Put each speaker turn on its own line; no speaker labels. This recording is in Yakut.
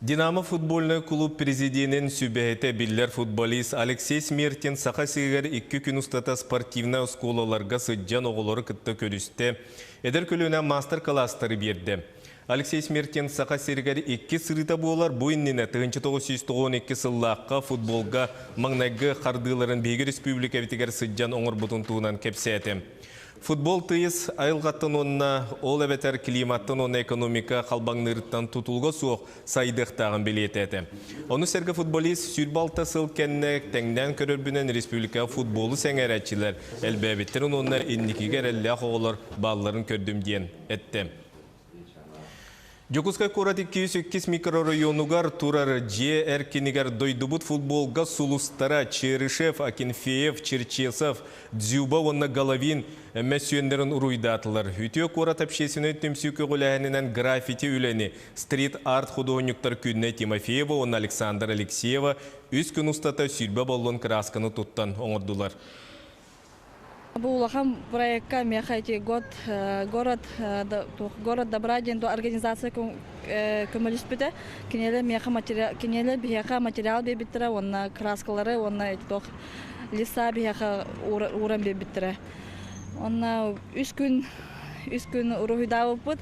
Динамо футбольнай клуб президенин сүбэһитэ биллэр футболист Алексей Смертин Саха сиригэр икки күн устата спортивнай оскуолаларга сылдьан оҕолору кытта көрүстэ. Эдэр көлүөнэ маастар-кылаастары биэрдэ. Алексей Смертин Саха сиригэр икки сырыыта буолар. Бу иннинэ 1992 сыллаахха футболга маҥнайгы хардыыларын биһиги республикабытыгар сылдьан оҥорбутун туһунан кэпсээтэ. Футбол тыйыс айылҕаттан уонна ол эбэтэр климаттан уонна экономика халбаҥныырыттан тутулуга суох сайдыахтааҕын бэлиэтээтэ. Ону сэргэ футболист 26 сыл кэннэ тэҥнээн көрөрбүнэн республикаҕа футболу сэҥээрээччилэр элбээбиттэрин уонна инникигэ эрэллээх оҕолор баалларын көрдүм диэн эттэ. Дьокуускай куорат 202 микрорайонугар турар дьиэ эркинигэр дойдубут футболга сулустара Черышев, Акинфеев, Черчесов, Дзюба уонна Головин мөссүөннэрин уруйдаатылар. Үтүө куорат общественнай түмсүү көҕүлээһининэн граффити үлэни стрит-арт худуоһунньуктар Күннэй Тимофеева уонна Александр Алексеева үс күн устата 20 боллон кыраасканы туттан оҥордулар.
Бу улахан проекка миэхэ эти год город город добра диэн организация көмөлөспүтэ. Кинилэр миэхэ материал кинилэр биһиэхэ материал биэрбиттэрэ уонна краскалары уонна туох леса биһиэхэ ууран биэрбиттэрэ. Уонна үс күн үс күн уруһуйдаабыппыт.